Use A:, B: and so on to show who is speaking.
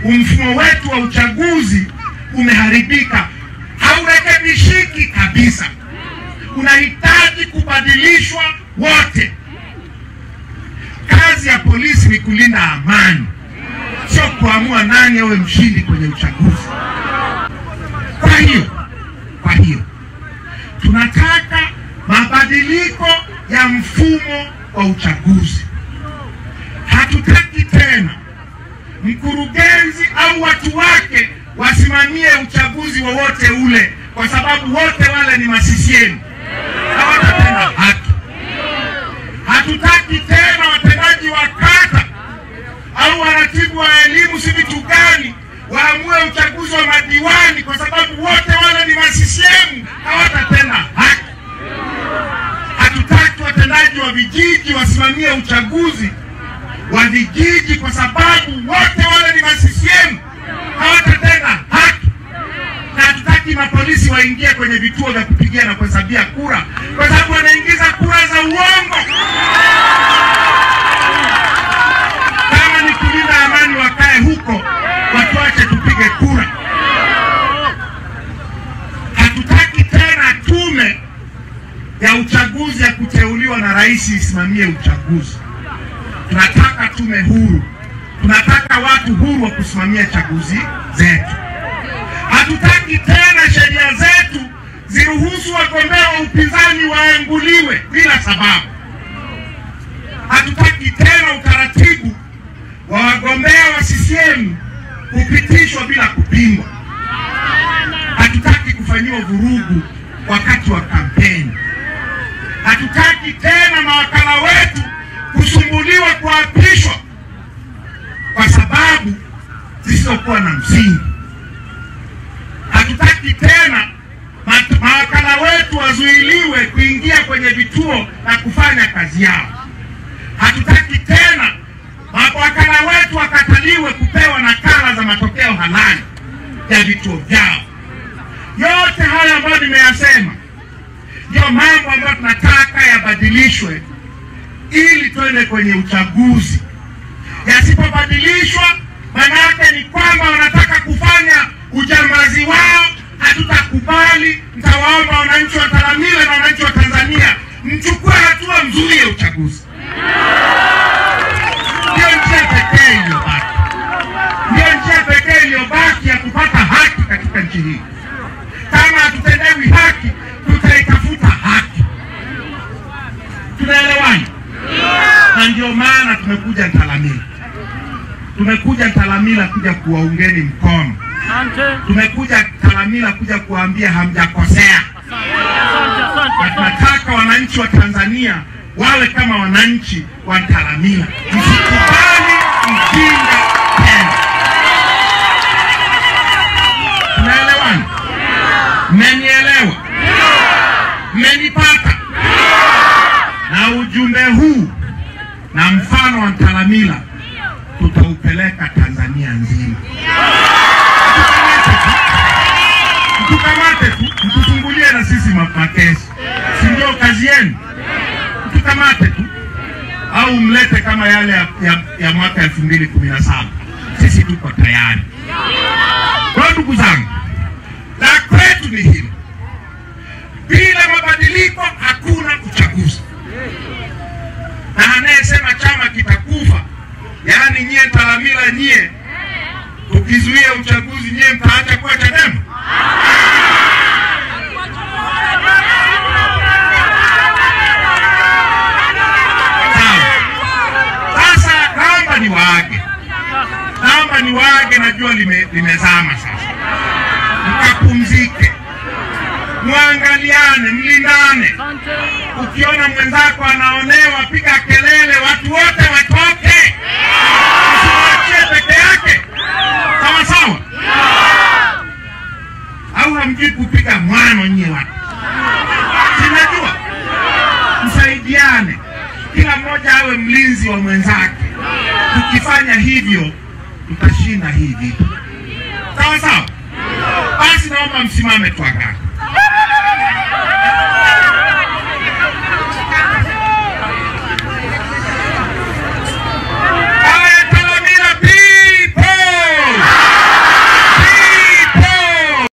A: Mfumo wetu wa uchaguzi umeharibika, haurekebishiki kabisa, unahitaji kubadilishwa wote. Kazi ya polisi ni kulinda amani, sio kuamua nani awe mshindi kwenye uchaguzi. Kwa hiyo tunataka mabadiliko ya mfumo wa uchaguzi. Hatutaki tena mkurugenzi au watu wake wasimamie uchaguzi wowote ule, kwa sababu wote wale ni masisiemu, hawatatenda haki. Hatutaki tena watendaji wa kata au waratibu wa elimu si vitu gani waamue uchaguzi wa madiwani, kwa sababu wote wale ni masisiemu, hawatatenda haki. Hatutaki watendaji wa vijiji wasimamie uchaguzi wa vijiji, kwa sababu wote wale ni masisiemu, hawatatenda haki. Na hatutaki mapolisi waingie kwenye vituo vya kupigia na kuhesabia kura, kwa sababu wanaingiza kura za uongo. Kama ni kulinda amani, wakae huko, watuache tupige kura. Hatutaki tena tume ya uchaguzi ya kuteuliwa na rais isimamie uchaguzi. Tunataka tume huru, tunataka watu huru wa kusimamia chaguzi zetu. Hatutaki tena sheria zetu ziruhusu wagombea wa upinzani waanguliwe bila sababu. Hatutaki tena utaratibu wa wagombea wa CCM kupitishwa bila kupingwa. Hatutaki kufanyiwa vurugu wakati wa kampeni. Hatutaki tena mawakala wetu kusumbuliwa kuapishwa kwa sababu zisizokuwa na msingi. Hatutaki tena mawakala wetu wazuiliwe kuingia kwenye vituo na kufanya kazi yao. Hatutaki tena mawakala wetu wakataliwe kupewa nakala za matokeo halali ya vituo vyao. Yote haya ambayo nimeyasema ndio mambo ambayo tunataka yabadilishwe ili twende kwenye uchaguzi. Yasipobadilishwa, manake ni kwamba wanataka kufanya ujambazi wao. Hatutakubali. Nitawaomba wananchi wa Ntalamila na wananchi wa Tanzania mchukue hatua mzuri ya uchaguzi. Ndio njia pekee iliyobaki, ndio njia pekee iliyobaki ya kupata haki katika nchi hii. Kama hatutendewi haki, tutaitafuta haki. Tunaelewana? Na ndio maana tumekuja Ntalamila. Tumekuja Ntalamila kuja kuwaungeni mkono. Tumekuja Ntalamila kuja kuwaambia hamjakosea. Tunataka wananchi wa Tanzania wawe kama wananchi wa Ntalamila. Msikubali ujinga tena. Tunaelewana? Mmenielewa? Mmenipata? Na ujumbe huu na mfano wa Ntalamila tutaupeleka Tanzania nzima. Mtukamate tu, mtufungulie na sisi makesi, si ndio kazi yenu? Mtukamate tu au mlete kama yale ya mwaka 2017. Sisi tuko tayari. Kwa ndugu zangu, la kwetu ni hili: bila mabadiliko hakuna uchaguzi. Na anayesema chama kitakufa, yaani nyie Ntalamila, nyie tukizuia uchaguzi nyie mtaacha kuwa Chadema? Sasa naomba niwaage, naomba niwaage, najua limezama sasa. Mkapumzike, muangaliane, mlindane. Ukiona mwenzako anaonewa, piga kelele, watu wote watoke, usiwaachie peke yake. Sawa sawa? Au hamjui kupiga mwano nyie watu? Sinajua. Msaidiane, kila mmoja awe mlinzi wa mwenzake. Tukifanya hivyo tutashinda hii vita. Sawa sawa? Basi naomba msimame tuagane.